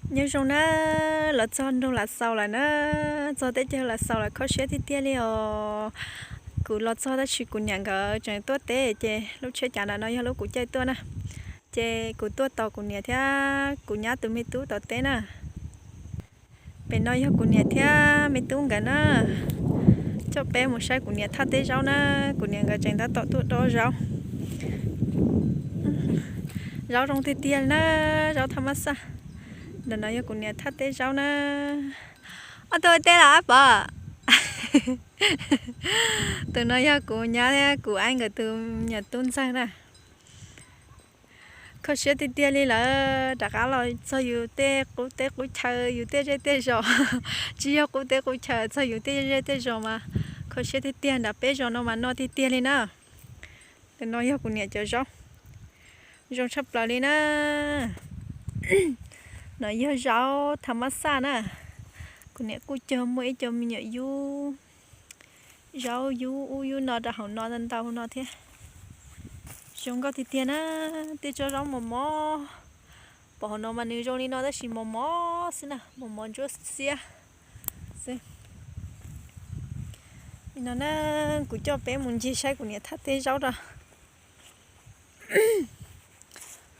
Nyob zoo na, los txog nroog Lav Xaus lawm na, txog teb chaws Lav Xaus lawm, kho siab tiag tiag li os. Kuv los txog tab sis kuv niam nkawd tseem tuaj teb ces lub tsheb cav ntawm no yog lub kuv caij tuaj na. Ces kuv tuaj tos kuv niam thiab kuv nyab tus me tub tom teb na. Pem no yog kuv niam thiab me tub nkawd na. Coj peb mus saib kuv niam thaj teb zaub na, kuv niam nkawd tseem tab tom tuaj dob zaub. Zaub zoo tiag tiag na, zaub thaj mab xaj. Ntawm no yog kuv niam thaj teb zaub na. Ob tug ua teb los ab pov? Tus no yog kuv nyab thiab kuv ab nkawd tus me nyuam tub ntxawg na. Kho siab tiag tiag li lawm, rov qab los txog yus tej qub teb qub chaw, yus tej zej tej zos. Tsis yog qub teb qub chaw, txog yus tej zej tej zos mas kho siab tiag tiag, nram peb zos no mas no tiag tiag li na. Tus no yog kuv niam cov zaub, zoo tshaj plaws li na. No yog zaub thaj mab xaj na. Kuv niam kuj cog muaj ib co me nyuam yub, zaub yub ub yub no rau hauv no ntau ntau no thiab. Zoo nkauj tiag tiag na, tej tsob zaub mos mos. Pom hauv no mas nws zoo li no tab sis mos mos xwb na, mos mos ntsuab xiab xwb. Li no na, kuv coj peb mus ncig saib kuv niam thaj teb zaub rau.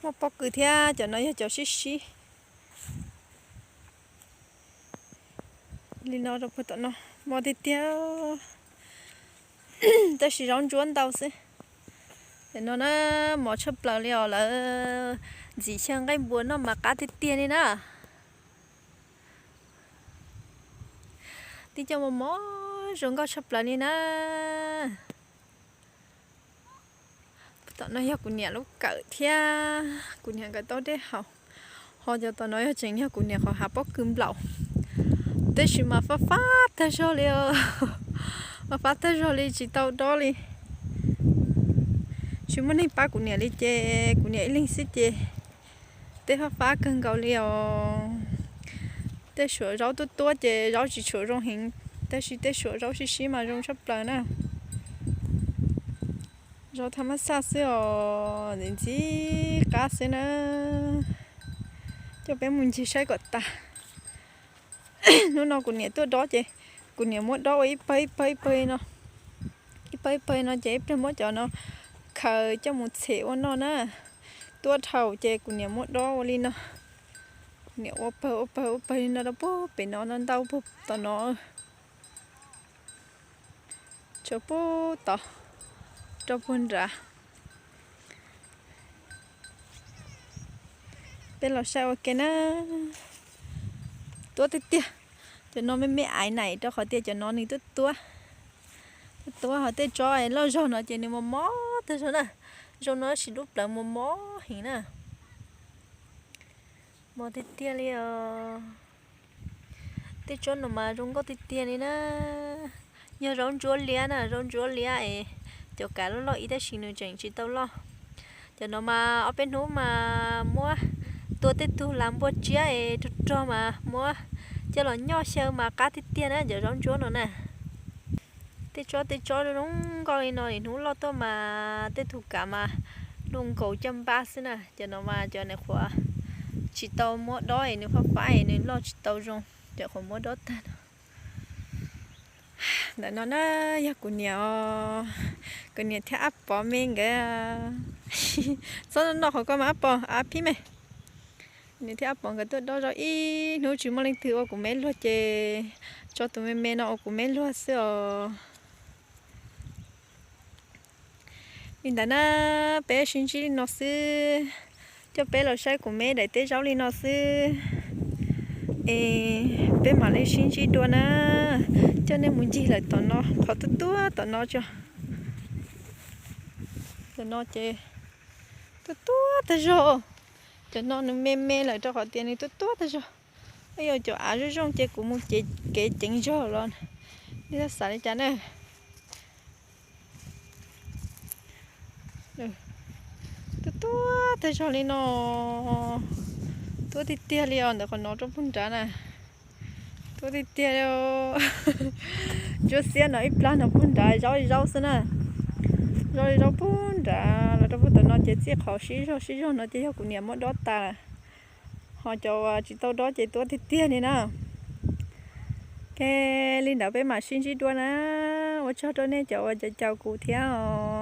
Muaj pob kws thiab, cov no yog cov sib sib li no rau puag tom no, mos tiag tiag, tab sis zaub ntsuab ntau xwb. Cov no na, mos tshaj plaws li os, lawv ntxim xyaw nqaij npua noj mas qab tiag tiag li na. Tib co mos mos zoo nkauj tshaj plaws li na. Tom no yog kuv niam lub kawm thiab kuv niam nkawd taub dej haus. Ho cov tom no yog tseem yog kuv niam qhov hav pob kws nplaum. Tab sis mas fab fab tag zog li, fab fab tag zog li tsis tau dob li. Tsis muaj neeg pab kuv niam li ces kuv niam ib leeg xwb ces tej fab fab kawg nkaus li os. Tej suam zaub tuab tuab ces zaub tsis tshua zoo heev, tab sis tej suam zaub sib sib mas zoo tshaj plaws na. Zaub thaj mab xaj xwb os, ntxim ntxim qab xwb na. Coj peb mus ncig saib kom tas. Hnub no kuv niam tuaj dob ces kuv niam muab dob ua ib pawg ib pawg ib pawg no. Ib pawg ib pawg no ces ib pliag muab cov no khaws coj mus txhem ua noj na. Tuab dhau ces kuv niam muab dob ua li no. Kuv niam ua pawg ua pawg ua pawg li no rau puag pem no, ntau puag tom no. Tsuas puag tod rau puag nrad. Peb los saib ua ke na. Tuab tiag tiag. Cov no me me aiv na, rau qhov tias cov no nws tuab tuab. Tuab tuab, ho tej tsob loj zog no ces nws mos mos tag zog na. Zoo no tab sis lub plawv mos mos heev na. Mos tiag tiag li os. Tej tsob no mas zoo nkauj tiag tiag li na. Yog zaub ntsuab liab na, zaub ntsuab liab es cov kav loj loj ib tab sis nws tseem tsis tau loj. Cov no mas ob peb hnub mas muab tua tej tug lav npua tsiab es rog rog mas muab coj los nyoj xyaw mas qab tiag tiag na cov zaub ntsuab no na. Tej tsob tej tsob zoo nkauj li no, hnub loj tuaj mas tej tug kav mas luj nkaus caj npab xwb na. Cov no mas cov nyuam qhuav tsis tau muab dob es nws fab fab es nws loj tsis tau zoo, cov qhuav muab dob tag no. Ntawm no na yog kuv niam os, kuv niam thiab Ab Pov me nkawd. Txhob noj qhov ko mas Ab Pov, Ab Phib me. Kuv niam thiab Ab Pov nkawd tuaj dob zaub ib hnub tsis muaj leej twg ua kuv me luag ces tso tus me me no ua kuv me luag xwb os. Li ntawd na, peb sib ntsib li no xwb. Coj peb los saib kuv me daim teb zaub li no xwb. Es peb mam li sib ntsib dua na. Coj nej mus ncig lawm tom no, qhov tuab tuab tom no tso. Tom no ces tuab tuab tag zog. Cov no nws me me lawm rau qhov tias nws tuab tuab tag zog. Yog cov av zoo zoo ces kuv mus cev ceev zog los. Nej xav li cas na? Tuab tuab tag zog li no. Tuab tiag tiag li os, ntawm qhov no rau puag nrad na. Tuab tiag tiag li. Ntsuab xiab no ib plab no puag nrad zaub zaub xwb na. Zaub zaub puag nrad los rau puag tom no ces txij qhov sib zog sib zog no ces yog kuv niam muab dob tas lawm. Ho cov uas tsis tau dob ces tuab tiag tiag li na. Ok, li ntawd peb mam sib ntsib dua na. Ua tsaug rau nej cov uas caum kuv thiab os.